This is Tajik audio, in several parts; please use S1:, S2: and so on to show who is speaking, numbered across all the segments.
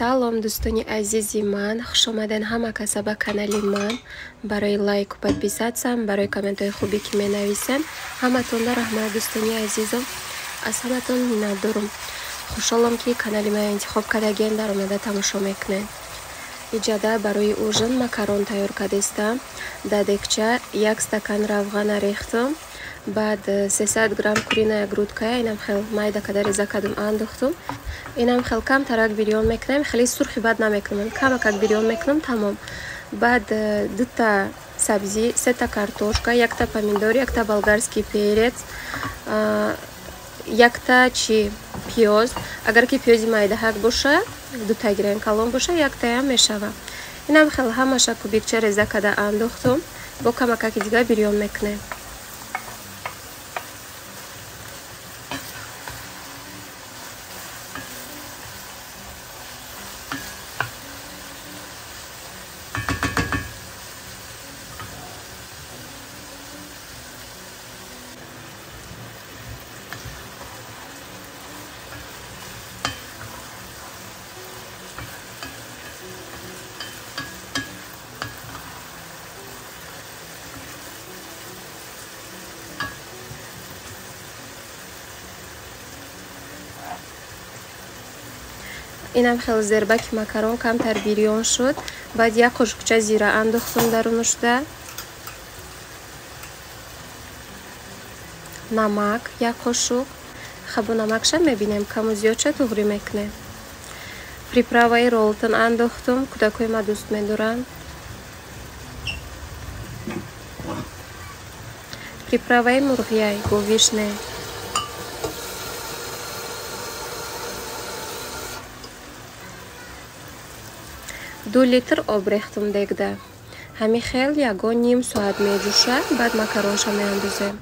S1: Салом, дӯстони азизи ман, хушомаден ҳама каса ба канали ман. Барои лайку подписаться, барои комментҳои хубе ки менависен, ҳаматонда раҳмат, дӯстони азизом. Аз ҳаматон миннатдорум. Хушҳолам, ки канали ман интихоб кардаген, даромада тамошо мекунед. Иҷада барои ужин макарон тайёр кардестам. Дар дегча як стакан равғана рехтам. Баъд 300 грамм куриная грудка, инам хел майда када реза кардам, андохтум. Инам хел камтарак бирён мекунем, хеле сурхи бад намекунам, камакак бирён мекунам, тамом. Баъд дута сабзӣ, сета картошка, якта помидор, якта болгарский перец, якта чи пиёз. Агар ки пиёзи майдаҳак боша, дута гирем, калон боша, яктаям мешава. Инам хел ҳамаша кубикча реза када андохтум, бо камакаки дига бирён мекунем. Инам хел зербаки макарон камтар бирён шуд. Баъд як қошуқча зира андохтум дарунушда. Намак як қошуқ. Хабу намакша мебинем, каму зиёдша туғрӣ мекунем. Приправаи Ролтон андохтум, кӯдакҳои ма дӯст медоранд. Приправаи мурғияй, говишне. Ду литр об рехтум дегда. Ҳами хел ягон ним соат меҷӯшад, баъд макаронша меандозем.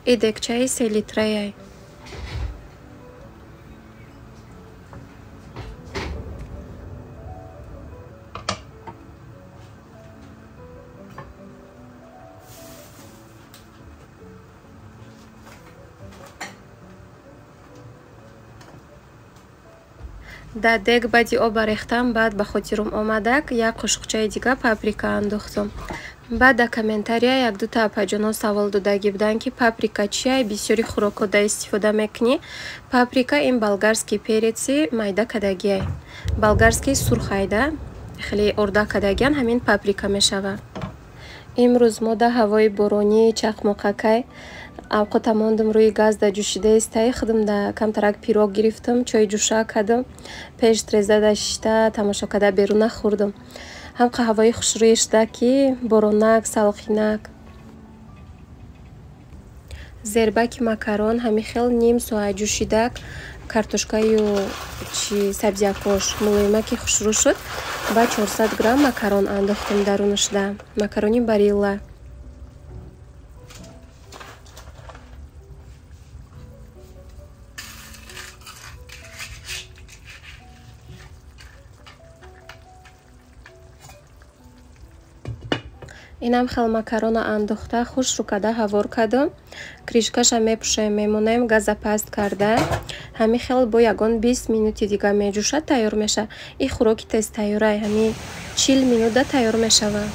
S1: И дегчаи селитраяй. Дар дег баъди оба рехтам, баъд ба хотирум омадак, як қошуқчаи дига паприка андохтум. Баъд дар комментария як-дута апаҷоно савол додагӣ буданд, ки паприка чия, бисёри хӯрокҳо да истифода мекунӣ. Паприка ин болгарский переци майда кадагиай. Болгарский сурхайда, хеле орда кадагиан, ҳамин паприка мешавад. Имрӯз мо да ҳавои боронӣ чақмоқакай авқота мондум рӯи газ да ҷӯшида истаи худам да камтарак пирог гирифтам, чой ҷӯша кардам, пеш треза да шишта тамошо карда беруна хӯрдам. Ҳамқа ҳавои хушрӯе шуда, ки боронак, салқинак. Зербаки макарон ҳами хел ним соат ҷӯшидак, картошкаю чи сабзиякош мулоимаки хушрӯ шуд. Ба 400 грамм макарон андохтам дарунашда. Макарони барилла. Инам хел макарона андохта, хушрӯ карда ҳавор кардам. Кришкаша мепӯшем, мемонем, газа паст карда. Ҳами хел бо ягон 20 минути дига меҷӯшад, тайёр мешавад. И хӯроки тез тайёрай, ҳами 40 минутда тайёр мешавад.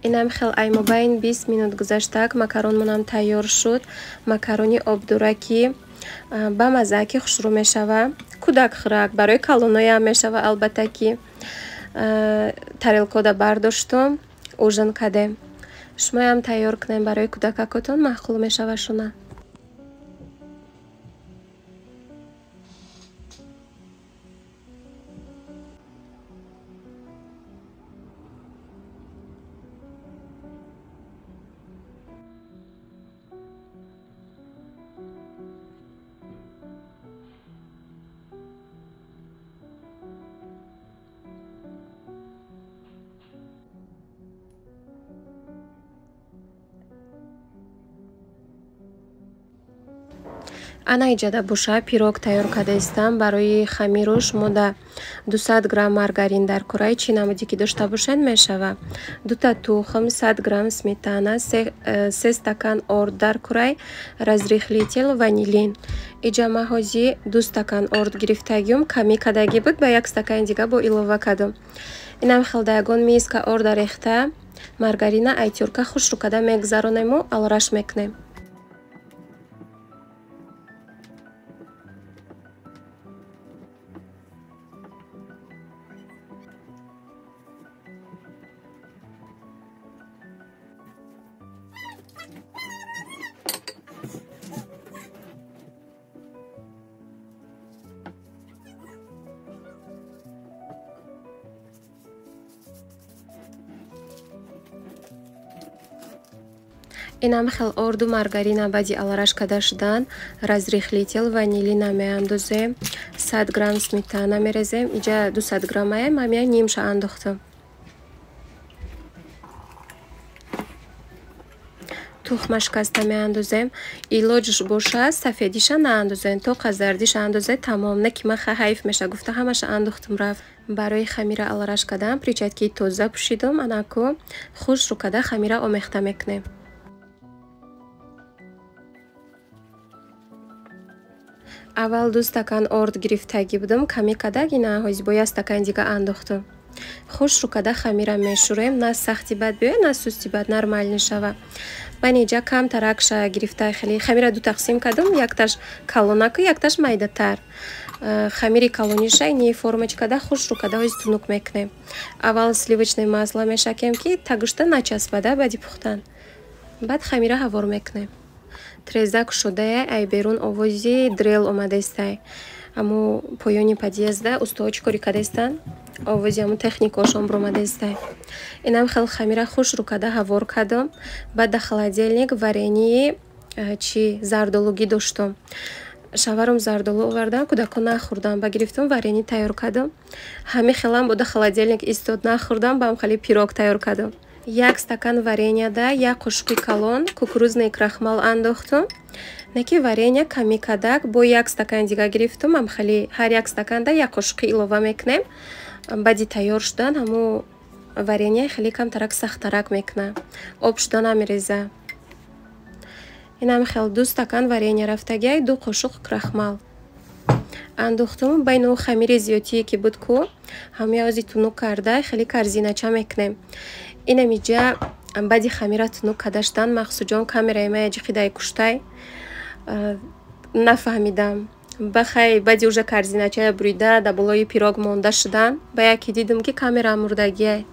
S1: Инам хел аймобайн 20 минут гузаштак, макаронмонам тайёр шуд. Макарони обдураки ба маззаки хушрӯ мешавад. Кӯдак хӯрак, барои калоноям мешавад, албатта ки. Тарелкода бардоштум, ужин кардем. Шумоям тайёр кунем барои кӯдакакотон, маъқул мешавад шуна. Ана иҷада боша пирог тайёр кардаистам. Барои хамируш мо да 200 грамм маргарин дар кораи чӣ намуди ки дошта бошед мешава. Дута тухм, 100 грамм сметана, 3 стакан орд дар курай, разрыхлитель, ванилин. Иҷа ма ҳози 2 стакан орд гирифтагиум, камӣ кардагӣ буд, ба 1 стакани дига бо илова кардам. Инам хел да ягон миска орда рехта, маргарина айтюрка хушрӯ карда мегузаронему алраш мекунем. Инам хел орду маргарина баъди алраш карда шудан, разрыхлитель, ванилина меандозем, 100 грамм сметана мерезем. Иҷа 200 граммая, ман я нимша андохтам. Тухма шикаста меандозем. Илоҷш боша сафедиша наандозем, тоқа зардиша андозе тамом. Не ки ман ҳайф меша гуфта ҳамаша андохтам рафт. Барои хамира алраш кардан перчаткаи тоза пӯшидум, анаку хушрӯ карда хамира омехта мекунем. Аввал 2 стакан орд гирифтагӣ будам, камӣ кадаг, ина ҳози бо 1 стакани дига андохтам. Хушрӯ карда хамира мешӯрем, на сахти бад биёяд, на сусти бад, нормал шава. Баъд иҷа камтаракша гирифта хеле хамира ду тақсим кардам, якташ калонаку, якташ майдатар. Хамири калониша ини формачкада хушрӯ карда ҳози тунук мекунем. Аввал сливочное масло мешакем, ки тагушта начаспада баъди пухтан. Баъд хамира ҳавор мекунем. Треза кушодая, ай берун овози дрел омадаистай. Аму поёни подъезда устоҳо чӣ кори кардаистанд? Овози аму техникаошон биромадаистай. Инам хел хамира хушрӯ карда ҳавор кардам. Баъд да холодильник варении чи зардолугӣ доштум. Шаварум зардолу овардам, кӯдакон нахӯрдам, ба гирифтум варени тайёр кардам. Ҳами хелам буда холодильник истод нахӯрдам, баам хеле пирог тайёр кардам. 1 стакан вареньяда 1 қошуқи калон кукурузный крахмал андохтум. Неки варенья камӣ кадак бо 1 стакан дига гирифтум, ам хеле ҳар 1 стаканда 1 қошуқи илова мекунем. Баъди тайёр шудан ҳаму варенья хеле камтарак сахттарак мекуна. Об шуда намереза. Инам хел 2 стакан варенья рафтагиай, 2 қошуқ крахмал андохтум. Байни хамири зиёдтие ки буд ку, ҳамаи ози тунук карда хеле корзинача мекунем. Инам иҷа баъди хамира тунук карда шудан, Мақсудҷон камераи мая ҷиқидай куштай, нафаҳмидам. Бахай баъди уже корзиначая бурида да болои пирог монда шудан, ба яке дидам ки камера мурдагиай.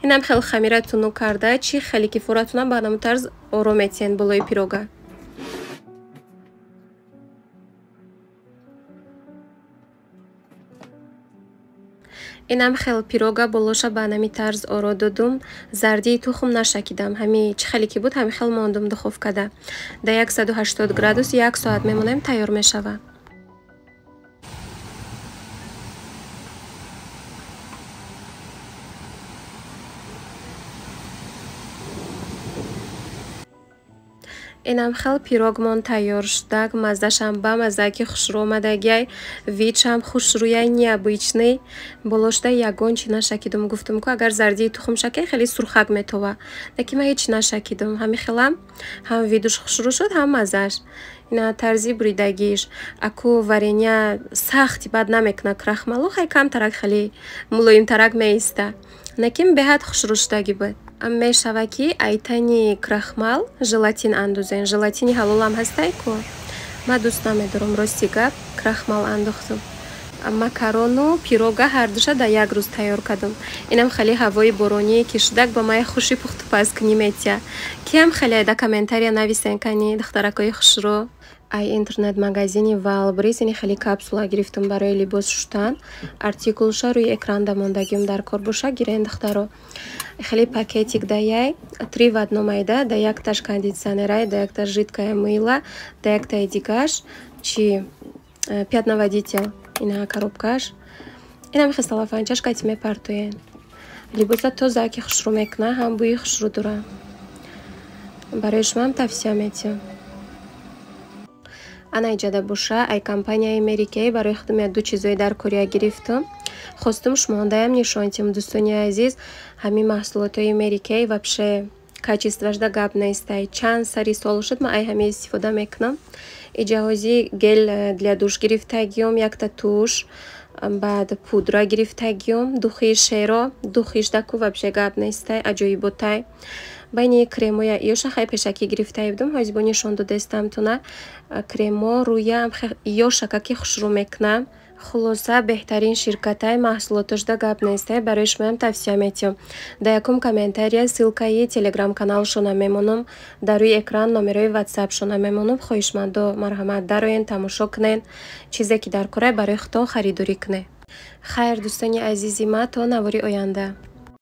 S1: Инам хел хамира тунук карда, чӣ хеле ки форатунам ба ҳамун тарз оро метиҳен болои пирога. Инам хел пирога болоша ба ҳами тарз оро додум. Зардии тухм нашакидам, ҳами чӣ хеле ки буд ҳами хел мондум духовкада. Да 180 градус 1 соат мемонем, тайёр мешава. Инам хел пирогмон тайёр шудак, маззашам ба маззаки хушрӯ омадагиай, видшам хушрӯяй, необычный. Болошда ягон чи нашакидум, гуфтум ку агар зардии тухм шакай хеле сурхак метова. Лекин ман ҳеч нашакидум, ҳами хелам ҳам видуш хушрӯ шуд, ҳам маззаш. Ина тарзи буридагиш. Аку варенья сахти бад намекуна крахмалу, хай камтарак хеле мулоимтарак меиста. Лекин беҳад хушрӯ шудагӣ буд. Мешава ки айтани крахмал желатин андозен. Желатини ҳалолам ҳастай ку. Ман дӯст намедорам, рости гап, крахмал андохтум. Макарону пирога ҳардуша дар як рӯз тайёр кардам. Инам хеле ҳавои бороние ки шудак ба мая хуши пухтупаз кунӣ метия. Киам хеле да комментария нависен кани духтаракои хушрӯ. Ай интернет-магазини Валбрис ини хеле капсула гирифтум барои либос шуштан. Артикулша рӯи экранда мондагиум, дар кор боша гирен духтаро. Хеле пакетик даяй, 3 в одном айда, да якташ кондиционерай, да якташ жидкое мыло, да яктаи дигаш, чи пятноводитель. Ина коробкаш. Инам хел салафанчаш кати мепартоен. Либоса тоза ки хушрӯ мекуна, ҳам бӯи хушрӯ дора. Барои шумоам тавсия метиҳам. Ана иҷада боша, ай компанияи Mary Kay барои худам як ду чизое дар корея гирифтам. Хостум шумодаям нишон тиҳам, дӯстони азиз. Ҳамин маҳсулотҳои Mary Kay вообще качествоашда гап нестай. Чанд сари сол шуд, ман ай ҳамин истифода мекунам. Иҷаҳози гель для душ гирифтагиём, якта тушь, баъд пудра гирифтагиём, духи шеро, духишдаку вообще гап нестай, аҷоиботай. Байни кремоя ёша хай пешакӣ гирифтаи будам, ҳозир бо нишон додестамтона. Кремо рӯям ёшака ки хушрӯ мекунам. Хулоса, беҳтарин ширкатай, маҳсулотошда гап нестай, барои шумоям тавсия метиҳам. Дар якум комментария ссылкаи телеграм-каналшона мемонам, дар рӯи экран номерои ватсапшона мемонам. Хоҳишмандо, марҳамат, дароен, тамошо кунед, чизе ки дар корай, барои худтон харидорӣ кунед. Хайр, дӯстони азизи ман, то навори оянда.